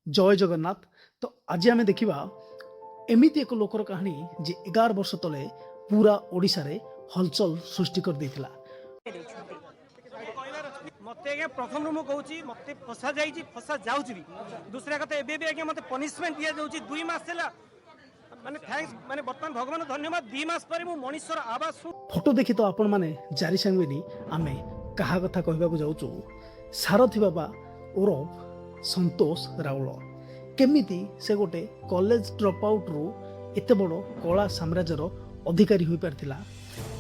ଜୟ ଜଗନ୍ନାଥ। ତ ଆଜି ଆମେ ଦେଖିବା ଏମିତି ଏକ ଲୋକର କାହାଣୀ ଯେ 11 ବର୍ଷ ତଳେ ପୁରା ଓଡ଼ିଶାରେ ହଲଚଲ ସୃଷ୍ଟି କରିଦେଇଥିଲା। ଦେଉଛନ୍ତି। ମତେ ଆଜ୍ଞା, ପ୍ରଥମରୁ ମୁଁ କହୁଛି, ମତେ ଫସା ଯାଇଛି, ଫସା ଯାଉଛି ବି। ଦୁସରା କଥା, ଏବେ ବି ଆଜ୍ଞା ମତେ ପନିଶମେଣ୍ଟ ଦିଆଯାଉଛି 2 ମାସ ହେଲା। ମାନେ thanks, ମାନେ ବର୍ତ୍ତମାନ ଭଗବାନ ଧନ୍ୟବାଦ, 2 ମାସ ପରେ ମୁଁ ମଣିଷର ଆବାଜ ଶୁଣ ଫଟୋ ଦେଖି ତ ଆପଣମାନେ ଜାଣି ସାରିବେନି ଆମେ କାହା କଥା କହିବାକୁ ଯାଉଛୁ। ସାରଥୀ ବାବା ଓରଫ ସନ୍ତୋଷ ରାଉଳ, କେମିତି ସେ ଗୋଟେ କଲେଜ ଡ୍ରପ୍ ଆଉଟ୍ରୁ ଏତେ ବଡ଼ କଳା ସାମ୍ରାଜ୍ୟର ଅଧିକାରୀ ହୋଇପାରିଥିଲା,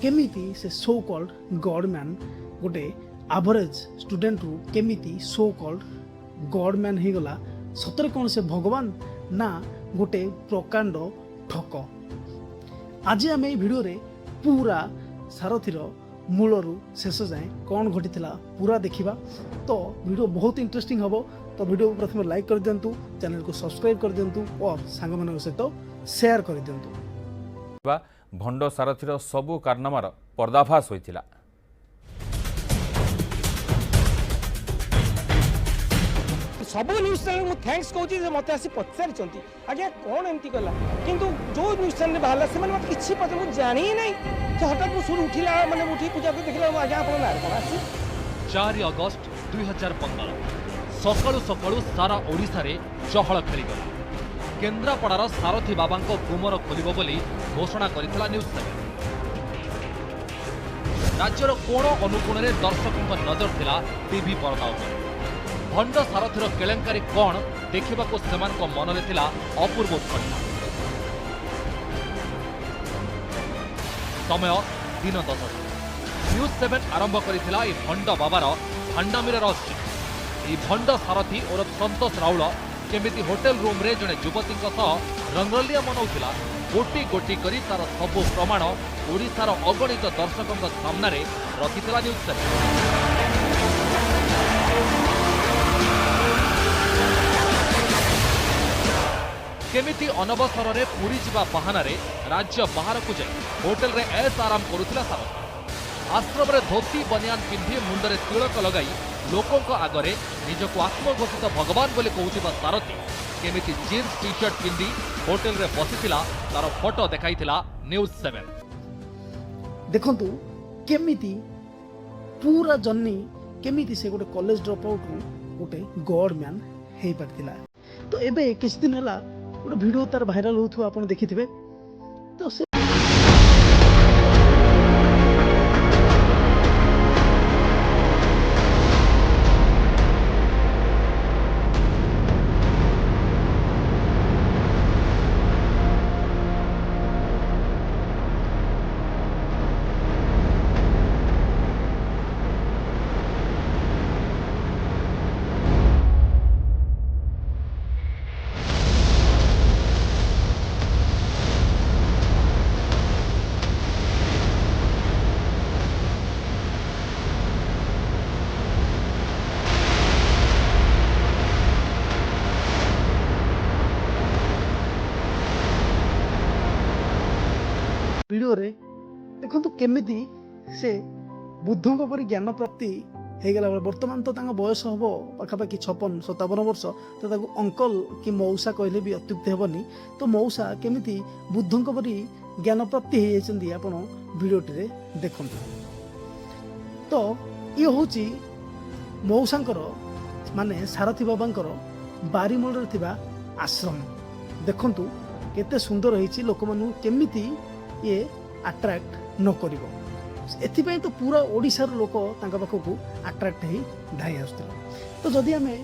କେମିତି ସେ ସୋ କଲ୍ଡ ଗଡ୍ ମ୍ୟାନ୍, ଗୋଟେ ଆଭରେଜ୍ ଷ୍ଟୁଡେଣ୍ଟରୁ କେମିତି ସୋ କଲ୍ଡ ଗଡ୍ ମ୍ୟାନ୍ ହେଇଗଲା, ସତରେ କ'ଣ ସେ ଭଗବାନ ନା ଗୋଟେ ପ୍ରକାଣ୍ଡ ଠକ? ଆଜି ଆମେ ଏଇ ଭିଡ଼ିଓରେ ପୁରା ସାରଥୀର ମୂଳରୁ ଶେଷ ଯାଏଁ କ'ଣ ଘଟିଥିଲା ପୁରା ଦେଖିବା। ତ ଭିଡ଼ିଓ ବହୁତ ଇଣ୍ଟରେଷ୍ଟିଂ ହେବ। ତ ଭିଡ଼ିଓକୁ ପ୍ରଥମେ ଲାଇକ୍ କରିଦିଅନ୍ତୁ, ଚ୍ୟାନେଲକୁ ସବସ୍କ୍ରାଇବ୍ କରିଦିଅନ୍ତୁ ଓ ସାଙ୍ଗମାନଙ୍କ ସହିତ ସେୟାର କରିଦିଅନ୍ତୁ। ବା ଭଣ୍ଡ ସାରଥୀର ସବୁ କାରନାମାର ପର୍ଦ୍ଦାଫାଶ ହୋଇଥିଲା। ସବୁ ନ୍ୟୁଜ୍ ଚ୍ୟାନେଲ ମୁଁ thanks କହୁଛି ଯେ ମୋତେ ଆସି ପଚାରିଛନ୍ତି, ଆଜ୍ଞା କ'ଣ ଏମିତି କଲା? କିନ୍ତୁ ଯେଉଁ ନ୍ୟୁଜ୍ ଚ୍ୟାନେଲ ବାହାରିଲା, ସେମାନେ ମୋତେ କିଛି ପଚାର, ମୁଁ ଜାଣି ହିଁ ନାହିଁ। ସେ ହଠାତ୍ ମୁଁ ଶୁଣି ଉଠିଲା, ମାନେ ଉଠି ପୂଜା କରି ଦେଖିଲା, ଆଜ୍ଞା ଆପଣଙ୍କ ନାଁରେ କ'ଣ ଆସିଛି? 4 ଅଗଷ୍ଟ 2015 ସକାଳୁ ସକାଳୁ ସାରା ଓଡ଼ିଶାରେ ଚହଳ ଖେଳିଗଲା। କେନ୍ଦ୍ରାପଡ଼ାର ସାରଥୀ ବାବାଙ୍କ ଗୁମର ଖୋଲିବ ବୋଲି ଘୋଷଣା କରିଥିଲା ନ୍ୟୁଜ୍ ସେଭେନ୍। ରାଜ୍ୟର କୋଣ ଅନୁକୋଣରେ ଦର୍ଶକଙ୍କ ନଜର ଥିଲା ଟିଭି ପରଦା ଉପରେ। ଭଣ୍ଡ ସାରଥୀର କେଳେଙ୍କାରୀ କ'ଣ ଦେଖିବାକୁ ସେମାନଙ୍କ ମନରେ ଥିଲା ଅପୂର୍ବ ଉତ୍କଣ୍ଠା। ସମୟ ଦିନ 10ଟା। ନ୍ୟୁଜ୍ ସେଭେନ୍ ଆରମ୍ଭ କରିଥିଲା ଏହି ଭଣ୍ଡ ବାବାର ଭାଣ୍ଡାମିର ରହସ୍ୟ। ଏହି ଭଣ୍ଡ ସାରଥୀ ଓରଫ ସନ୍ତୋଷ ରାଉଳ କେମିତି ହୋଟେଲ ରୁମ୍ରେ ଜଣେ ଯୁବତୀଙ୍କ ସହ ରଙ୍ଗରଲିଆ ମନାଉଥିଲା, ଗୋଟି ଗୋଟି କରି ତାର ସବୁ ପ୍ରମାଣ ଓଡ଼ିଶାର ଅଗଣିତ ଦର୍ଶକଙ୍କ ସାମ୍ନାରେ ରଖିଥିଲା ନ୍ୟୁଜ୍ ସେଭେନ୍। କେମିତି ଅନବସରରେ ପୁରୀ ଯିବା ବାହାନାରେ ରାଜ୍ୟ ବାହାରକୁ ଯାଇ ହୋଟେଲରେ ଏସ୍ ଆରାମ କରୁଥିଲା ସାରଥୀ, ଆଶ୍ରମରେ ଧୋତି ବନିଆନ ପିନ୍ଧି ମୁଣ୍ଡରେ ତିଳକ ଲଗାଇ ଲୋକଙ୍କ ଆଗରେ ନିଜକୁ ଆତ୍ମଘୋଷିତ ଭଗବାନ ବୋଲି କହୁଥିବା ସାରଥୀ କେମିତି ଜିନ୍ସ ଟି ସାର୍ଟ ପିନ୍ଧି ହୋଟେଲରେ ବସିଥିଲା, ତାର ଫଟୋ ଦେଖାଇଥିଲା ନ୍ୟୁଜ୍ ସେଭେନ୍। ଦେଖନ୍ତୁ କେମିତି ପୁରା ଜର୍ଣ୍ଣି, କେମିତି ସେ ଗୋଟେ କଲେଜ ଡ୍ରପ୍ ଆଉଟ୍ରୁ ଗୋଟେ ଗଡ୍ ମ୍ୟାନ୍ ହେଇପାରିଥିଲା। ତ ଏବେ କିଛି ଦିନ ହେଲା ଗୋଟେ ଭିଡ଼ିଓ ତାର ଭାଇରାଲ ହେଉଥିବ, ଆପଣ ଦେଖିଥିବେ। ତ ସେ ଭିଡ଼ିଓରେ ଦେଖନ୍ତୁ କେମିତି ସେ ବୁଦ୍ଧଙ୍କ ପରି ଜ୍ଞାନ ପ୍ରାପ୍ତି ହେଇଗଲା ବେଳେ, ବର୍ତ୍ତମାନ ତ ତାଙ୍କ ବୟସ ହେବ ପାଖାପାଖି 56 57 ବର୍ଷ, ତ ତାକୁ ଅଙ୍କଲ କି ମଉସା କହିଲେ ବି ଅତ୍ୟୁକ୍ତି ହେବନି। ତ ମଉସା କେମିତି ବୁଦ୍ଧଙ୍କ ପରି ଜ୍ଞାନ ପ୍ରାପ୍ତି ହେଇଯାଇଛନ୍ତି, ଆପଣ ଭିଡ଼ିଓଟିରେ ଦେଖନ୍ତୁ। ତ ଇଏ ହେଉଛି ମଉସାଙ୍କର, ମାନେ ସାରଥୀ ବାବାଙ୍କର ବାରିମୂଳରେ ଥିବା ଆଶ୍ରମ। ଦେଖନ୍ତୁ କେତେ ସୁନ୍ଦର ହେଇଛି, ଲୋକମାନଙ୍କୁ କେମିତି ଇଏ ଆଟ୍ରାକ୍ଟ ନ କରିବ? ଏଥିପାଇଁ ତ ପୁରା ଓଡ଼ିଶାର ଲୋକ ତାଙ୍କ ପାଖକୁ ଆଟ୍ରାକ୍ଟ ହେଇ ଧାଇଁ ଆସୁଥିଲେ। ତ ଯଦି ଆମେ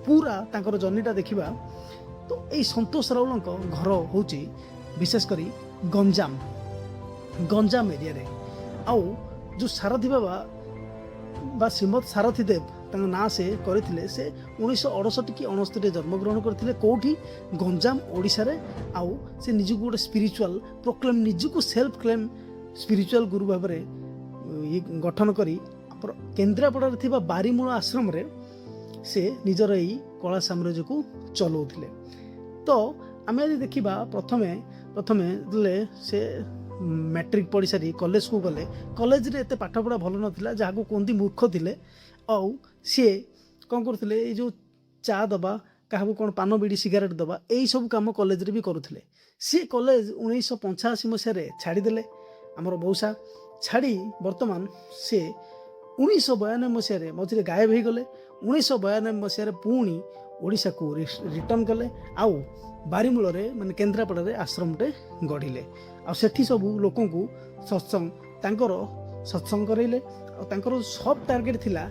ପୁରା ତାଙ୍କର ଜର୍ଣ୍ଣିଟା ଦେଖିବା, ତ ଏଇ ସନ୍ତୋଷ ରାଉଳଙ୍କ ଘର ହେଉଛି ବିଶେଷ କରି ଗଞ୍ଜାମ ଏରିଆରେ। ଆଉ ଯେଉଁ ସାରଥୀ ବାବା ବା ଶ୍ରୀମଦ୍ ସାରଥୀ ଦେବ ତାଙ୍କ ନାଁ ସେ କରିଥିଲେ, ସେ 1968 କି 69ରେ ଜନ୍ମଗ୍ରହଣ କରିଥିଲେ। କେଉଁଠି? ଗଞ୍ଜାମ, ଓଡ଼ିଶାରେ। ଆଉ ସେ ନିଜକୁ ଗୋଟେ ସ୍ପିରିଚୁଆଲ ପ୍ରୋକ୍ଲେମ୍, ନିଜକୁ ସେଲ୍ଫ କ୍ଲେମ୍ ସ୍ପିରିଚୁଆଲ ଗୁରୁ ଭାବରେ ଇଏ ଗଠନ କରି ଆମର କେନ୍ଦ୍ରାପଡ଼ାରେ ଥିବା ବାରିମୂଳ ଆଶ୍ରମରେ ସେ ନିଜର ଏଇ କଳା ସାମ୍ରାଜ୍ୟକୁ ଚଲାଉଥିଲେ। ତ ଆମେ ଯଦି ଦେଖିବା, ପ୍ରଥମେ ପ୍ରଥମେ ଯେତେବେଳେ ସେ ମ୍ୟାଟ୍ରିକ୍ ପଢ଼ି ସାରି କଲେଜକୁ ଗଲେ, କଲେଜରେ ଏତେ ପାଠପଢ଼ା ଭଲ ନଥିଲା, ଯାହାକୁ କୁହନ୍ତି ମୂର୍ଖ ଥିଲେ। ଆଉ ସିଏ କ'ଣ କରୁଥିଲେ? ଏଇ ଯେଉଁ ଚା ଦେବା କାହାକୁ କ'ଣ ପାନ ବିଡ଼ି ସିଗାରେଟ୍ ଦେବା, ଏଇସବୁ କାମ କଲେଜରେ ବି କରୁଥିଲେ। ସିଏ କଲେଜ 1985 ମସିହାରେ ଛାଡ଼ିଦେଲେ ଆମର ମଉସା। ଛାଡ଼ି ବର୍ତ୍ତମାନ ସେ 1992 ମସିହାରେ ମଝିରେ ଗାୟବ ହେଇଗଲେ। 1992 ମସିହାରେ ପୁଣି ଓଡ଼ିଶାକୁ ରିଟର୍ଣ୍ଣ କଲେ ଆଉ ବାରିମୂଳରେ, ମାନେ କେନ୍ଦ୍ରାପଡ଼ାରେ ଆଶ୍ରମଟେ ଗଢ଼ିଲେ। ଆଉ ସେଠି ସବୁ ଲୋକଙ୍କୁ ସତ୍ସଙ୍ଗ, ତାଙ୍କର ସତ୍ସଙ୍ଗ କରେଇଲେ। ଆଉ ତାଙ୍କର ସବ୍ ଟାର୍ଗେଟ୍ ଥିଲା,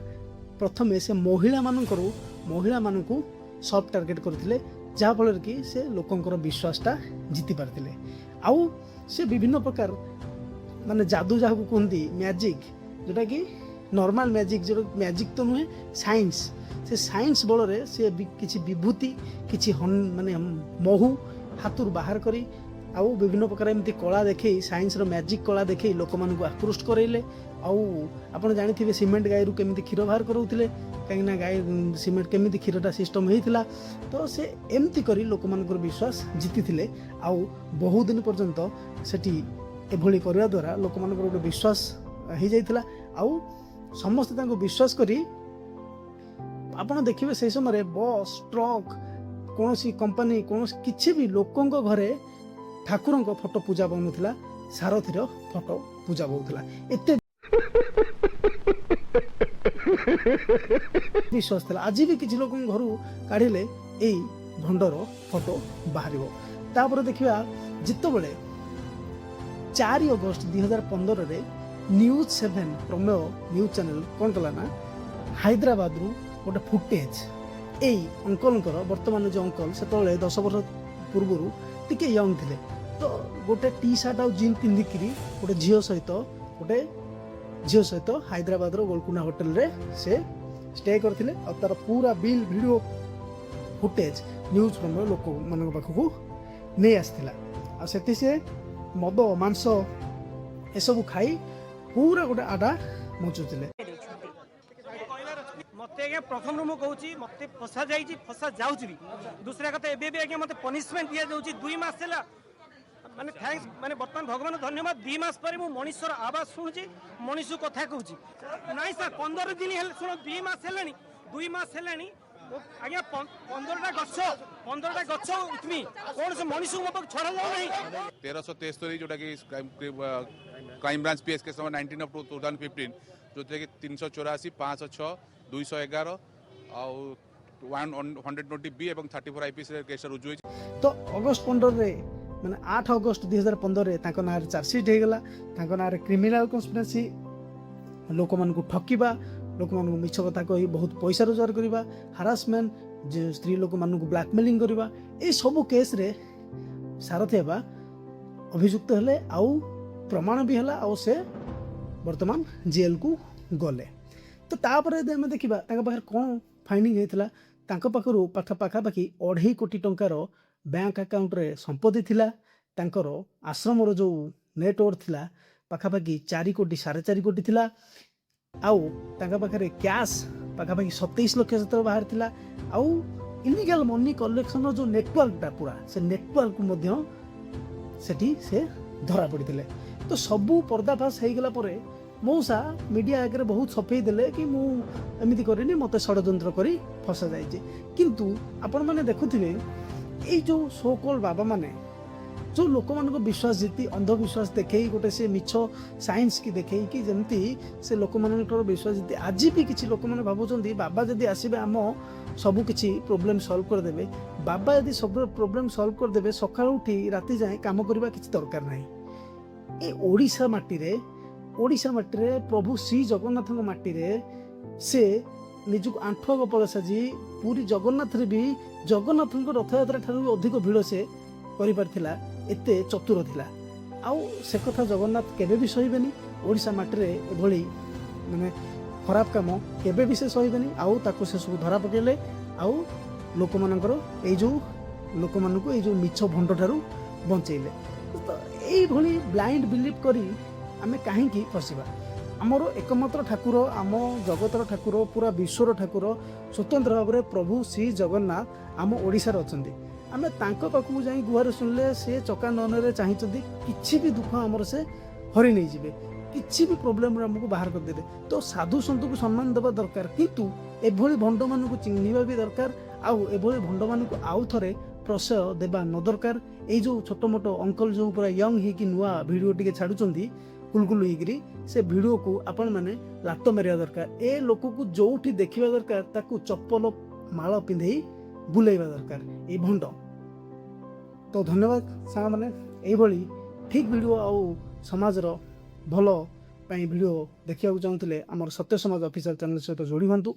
ପ୍ରଥମେ ସେ ମହିଳାମାନଙ୍କୁ ସବ୍ ଟାର୍ଗେଟ୍ କରିଥିଲେ, ଯାହାଫଳରେ କି ସେ ଲୋକଙ୍କର ବିଶ୍ୱାସଟା ଜିତି ପାରିଥିଲେ। ଆଉ ସେ ବିଭିନ୍ନ ପ୍ରକାର ମାନେ ଯାଦୁ ଯାହାକୁ କୁହନ୍ତି ମ୍ୟାଜିକ୍, ଯେଉଁଟାକି ନର୍ମାଲ ମ୍ୟାଜିକ୍, ଯେଉଁଟା ମ୍ୟାଜିକ୍ ତ ନୁହେଁ, ସାଇନ୍ସ। ସେ ସାଇନ୍ସ ବଳରେ ସେ କିଛି ବିଭୂତି, କିଛି ମାନେ ମହୁ ହାତରୁ ବାହାର କରି ଆଉ ବିଭିନ୍ନ ପ୍ରକାର ଏମିତି କଳା ଦେଖେଇ, ସାଇନ୍ସର ମ୍ୟାଜିକ୍ କଳା ଦେଖେଇ ଲୋକମାନଙ୍କୁ ଆକୃଷ୍ଟ କରେଇଲେ। ଆଉ ଆପଣ ଜାଣିଥିବେ ସିମେଣ୍ଟ ଗାଈରୁ କେମିତି କ୍ଷୀର ବାହାର କରାଉଥିଲେ, କାହିଁକିନା ଗାଈ ସିମେଣ୍ଟ କେମିତି କ୍ଷୀରଟା ସିଷ୍ଟମ୍ ହେଇଥିଲା। ତ ସେ ଏମିତି କରି ଲୋକମାନଙ୍କର ବିଶ୍ୱାସ ଜିତିଥିଲେ। ଆଉ ବହୁ ଦିନ ପର୍ଯ୍ୟନ୍ତ ସେଠି ଏଭଳି କରିବା ଦ୍ୱାରା ଲୋକମାନଙ୍କର ଗୋଟେ ବିଶ୍ୱାସ ହେଇଯାଇଥିଲା ଆଉ ସମସ୍ତେ ତାଙ୍କୁ ବିଶ୍ୱାସ କରି, ଆପଣ ଦେଖିବେ ସେଇ ସମୟରେ ବସ୍, ଟ୍ରକ୍, କୌଣସି କମ୍ପାନୀ, କୌଣସି କିଛି ବି ଲୋକଙ୍କ ଘରେ ଠାକୁରଙ୍କ ଫଟୋ ପୂଜା ପାଉନଥିଲା, ସାରଥିର ଫଟୋ ପୂଜା ପାଉଥିଲା। ଏତେ ବିଶ୍ୱାସ ଥିଲା। ଆଜି ବି କିଛି ଲୋକଙ୍କ ଘରୁ କାଢ଼ିଲେ ଏଇ ଭଣ୍ଡର ଫଟୋ ବାହାରିବ। ତାପରେ ଦେଖିବା, ଯେତେବେଳେ 4 ଅଗଷ୍ଟ 2015ରେ ନ୍ୟୁଜ୍ ସେଭେନ୍ ପ୍ରମେୟ ନ୍ୟୁଜ୍ ଚ୍ୟାନେଲ୍ କ'ଣ କଲା ନା, ହାଇଦ୍ରାବାଦରୁ ଗୋଟେ ଫୁଟେଜ୍ ଏଇ ଅଙ୍କଲଙ୍କର, ବର୍ତ୍ତମାନ ଯେଉଁ ଅଙ୍କଲ, ସେତେବେଳେ 10 ବର୍ଷ ପୂର୍ବରୁ ଟିକେ ୟଙ୍ଗ ଥିଲେ, ତ ଗୋଟେ ଟି ସାର୍ଟ ଆଉ ଜିନ୍ ପିନ୍ଧିକିରି ଗୋଟେ ଝିଅ ସହିତ ହାଇଦ୍ରାବାଦର ଗୋଲକୁଣ୍ଡା ହୋଟେଲରେ ସେ ଷ୍ଟେ କରିଥିଲେ। ଆଉ ତାର ପୁରା ବିଲ୍, ଭିଡ଼ିଓ ଫୁଟେଜ୍ ନ୍ୟୁଜ୍ ପ୍ରମେୟ ଲୋକମାନଙ୍କ ପାଖକୁ ନେଇ ଆସିଥିଲା। ଆଉ ସେଠି ସେ ମଦ, ମାଂସ ଏସବୁ ଖାଇ ପୁରା ଗୋଟେ ଆଡା ମଚୁଥିଲେ। ମତେ ଆଜ୍ଞା ପ୍ରଥମରୁ ମୁଁ କହୁଛି, ମତେ ଫସା ଯାଇଛି, ଫସା ଯାଉଛି ବି। ଦୁସରା କଥା, ଏବେ ବି ଆଜ୍ଞା ମତେ ପନିଶମେଣ୍ଟ ଦିଆଯାଉଛି 2 ମାସ ହେଲା। ମାନେ thanks, ମାନେ ବର୍ତ୍ତମାନ ଭଗବାନ ଧନ୍ୟବାଦ, 2 ମାସ ପରେ ମୁଁ ମଣିଷର ଆବାଜ ଶୁଣୁଛି, ମଣିଷ କଥା କହୁଛି। ନାଇଁ ସାର୍, 15 ଦିନ ହେଲେ, ଶୁଣ, 2 ମାସ ହେଲାଣି, 2 ମାସ ହେଲାଣି ଆଜ୍ଞା। 15ଟା ଗଛ, 15ଟା ଗଛ ଉଠମି କୌଣସି ମଣିଷକୁ ମୋ ପାଖକୁ ଛଡ଼ା ଯାଉନାହିଁ। 1373, ଯେଉଁଟାକି crime branch PS case number 19 of 2015, ଯେଉଁଥିରେ କି 384, 506, 211 ଆଉ 120 ବି ଏବଂ 34 ଆଇପିସିରେ କେସ୍ଟା ରୁଜୁ ହୋଇଛି। ତ ଅଗଷ୍ଟ 15ରେ, ମାନେ 8 ଅଗଷ୍ଟ 2015ରେ ତାଙ୍କ ନାଁରେ ଚାର୍ଜସିଟ୍ ହେଇଗଲା। ତାଙ୍କ ନାଁରେ କ୍ରିମିନାଲ କନ୍ସପିରେସି, ଲୋକମାନଙ୍କୁ ଠକିବା, ଲୋକମାନଙ୍କୁ ମିଛ କଥା କହି ବହୁତ ପଇସା ରୋଜଗାର କରିବା, ହାରାସମେଣ୍ଟ, ଯେ ସ୍ତ୍ରୀ ଲୋକମାନଙ୍କୁ ବ୍ଲାକମେଲିଂ କରିବା, ଏସବୁ କେସ୍ରେ ସାରଥୀ ବାବା ଅଭିଯୁକ୍ତ ହେଲେ ଆଉ ପ୍ରମାଣ ବି ହେଲା ଆଉ ସେ ବର୍ତ୍ତମାନ ଜେଲକୁ ଗଲେ। ତ ତାପରେ ଯଦି ଆମେ ଦେଖିବା ତାଙ୍କ ପାଖରେ କ'ଣ ଫାଇଣ୍ଡିଙ୍ଗ ହେଇଥିଲା, ତାଙ୍କ ପାଖରୁ ପାଖାପାଖି 2.5 କୋଟି ଟଙ୍କାର ବ୍ୟାଙ୍କ ଆକାଉଣ୍ଟରେ ସମ୍ପତ୍ତି ଥିଲା। ତାଙ୍କର ଆଶ୍ରମର ଯେଉଁ ନେଟୱାର୍ଥ ଥିଲା, ପାଖାପାଖି 4 କୋଟି, 4.5 କୋଟି ଥିଲା। ଆଉ ତାଙ୍କ ପାଖରେ କ୍ୟାସ୍ ପାଖାପାଖି 27 ଲକ୍ଷ ସେତେବେଳେ ବାହାରିଥିଲା। ଆଉ ଇଲିଗାଲ ମନି କଲେକ୍ସନର ଯେଉଁ ନେଟୱାର୍କଟା ପୁରା, ସେ ନେଟୱାର୍କକୁ ମଧ୍ୟ ସେଠି ସେ ଧରା ପଡ଼ିଥିଲେ। ତ ସବୁ ପର୍ଦ୍ଦାଫାଶ ହେଇଗଲା ପରେ ମଉସା ମିଡ଼ିଆ ଆଗରେ ବହୁତ ସଫେଇ ଦେଲେ କି ମୁଁ ଏମିତି କରିନି, ମୋତେ ଷଡ଼ଯନ୍ତ୍ର କରି ଫସା ଯାଇଛି। କିନ୍ତୁ ଆପଣମାନେ ଦେଖୁଥିବେ, ଏଇ ଯେଉଁ ସୋ କଲ୍ ବାବାମାନେ ଯେଉଁ ଲୋକମାନଙ୍କୁ ବିଶ୍ୱାସ ଜିତି, ଅନ୍ଧବିଶ୍ୱାସ ଦେଖେଇ, ଗୋଟେ ସେ ମିଛ ସାଇନ୍ସ କି ଦେଖେଇକି ଯେମିତି ସେ ଲୋକମାନଙ୍କର ବିଶ୍ୱାସ ଜିତି, ଆଜି ବି କିଛି ଲୋକମାନେ ଭାବୁଛନ୍ତି ବାବା ଯଦି ଆସିବେ ଆମ ସବୁ କିଛି ପ୍ରୋବ୍ଲେମ୍ ସଲ୍ଭ କରିଦେବେ। ବାବା ଯଦି ସବୁ ପ୍ରୋବ୍ଲେମ୍ ସଲ୍ଭ କରିଦେବେ, ସକାଳୁ ଉଠି ରାତି ଯାଏଁ କାମ କରିବା କିଛି ଦରକାର ନାହିଁ। ଏ ଓଡ଼ିଶା ମାଟିରେ, ଓଡ଼ିଶା ମାଟିରେ, ପ୍ରଭୁ ଶ୍ରୀ ଜଗନ୍ନାଥଙ୍କ ମାଟିରେ ସେ ନିଜକୁ ଆଣ୍ଠୁଆ ଗୋପାଳ ସାଜି ପୁରୀ ଜଗନ୍ନାଥରେ ବି ଜଗନ୍ନାଥଙ୍କ ରଥଯାତ୍ରା ଠାରୁ ବି ଅଧିକ ଭିଡ଼ ସେ କରିପାରିଥିଲା, ଏତେ ଚତୁର ଥିଲା। ଆଉ ସେ କଥା ଜଗନ୍ନାଥ କେବେ ବି ସହିବେନି। ଓଡ଼ିଶା ମାଟିରେ ଏଭଳି ମାନେ ଖରାପ କାମ କେବେ ବି ସେ ସହିବେନି। ଆଉ ତାକୁ ସେ ସବୁ ଧରା ପକେଇଲେ ଆଉ ଲୋକମାନଙ୍କର ଏଇ ଯେଉଁ ଲୋକମାନଙ୍କୁ ଏଇ ଯେଉଁ ମିଛ ଭଣ୍ଡ ଠାରୁ ବଞ୍ଚେଇଲେ। ତ ଏଇଭଳି ବ୍ଲାଇଣ୍ଡ ବିଲିଭ୍ କରି ଆମେ କାହିଁକି ଫସିବା? ଆମର ଏକମାତ୍ର ଠାକୁର, ଆମ ଜଗତର ଠାକୁର, ପୁରା ବିଶ୍ୱର ଠାକୁର, ସ୍ୱତନ୍ତ୍ର ଭାବରେ ପ୍ରଭୁ ଶ୍ରୀ ଜଗନ୍ନାଥ ଆମ ଓଡ଼ିଶାରେ ଅଛନ୍ତି। ଆମେ ତାଙ୍କ ପାଖକୁ ଯାଇ ଗୁହାରି ଶୁଣିଲେ ସେ ଚକା ନୟନରେ ଚାହିଁଛନ୍ତି, କିଛି ବି ଦୁଃଖ ଆମର ସେ ହରି ନେଇଯିବେ, କିଛି ବି ପ୍ରୋବ୍ଲେମରୁ ଆମକୁ ବାହାର କରିଦେବେ। ତ ସାଧୁ ସନ୍ଥକୁ ସମ୍ମାନ ଦେବା ଦରକାର, କିନ୍ତୁ ଏଭଳି ଭଣ୍ଡମାନଙ୍କୁ ଚିହ୍ନିବା ବି ଦରକାର। ଆଉ ଏଭଳି ଭଣ୍ଡମାନଙ୍କୁ ଆଉ ଥରେ ପ୍ରଶୟ ଦେବା ନ ଦରକାର। ଏଇ ଯେଉଁ ଛୋଟ ମୋଟ ଅଙ୍କଲ ଯେଉଁ ପୁରା ୟଙ୍ଗ ହେଇକି ନୂଆ ଭିଡ଼ିଓ ଟିକେ ଛାଡ଼ୁଛନ୍ତି କୁଲକୁଲୁ ହେଇକିରି, ସେ ଭିଡ଼ିଓକୁ ଆପଣମାନେ ଲାତ ମାରିବା ଦରକାର। ଏ ଲୋକକୁ ଯୋଉଠି ଦେଖିବା ଦରକାର, ତାକୁ ଚପଲ ମାଳ ପିନ୍ଧେଇ ବୁଲେଇବା ଦରକାର ଏଇ ଭଣ୍ଡ। ତ ଧନ୍ୟବାଦ ସାଙ୍ଗମାନେ। ଏଇଭଳି ଠିକ୍ ଭିଡ଼ିଓ ଆଉ ସମାଜର ଭଲ ପାଇଁ ଭିଡ଼ିଓ ଦେଖିବାକୁ ଚାହୁଁଥିଲେ ଆମର ସତ୍ୟ ସମାଜ ଅଫିସିଆଲ ଚ୍ୟାନେଲ ସହିତ ଯୋଡ଼ି ହୁଅନ୍ତୁ।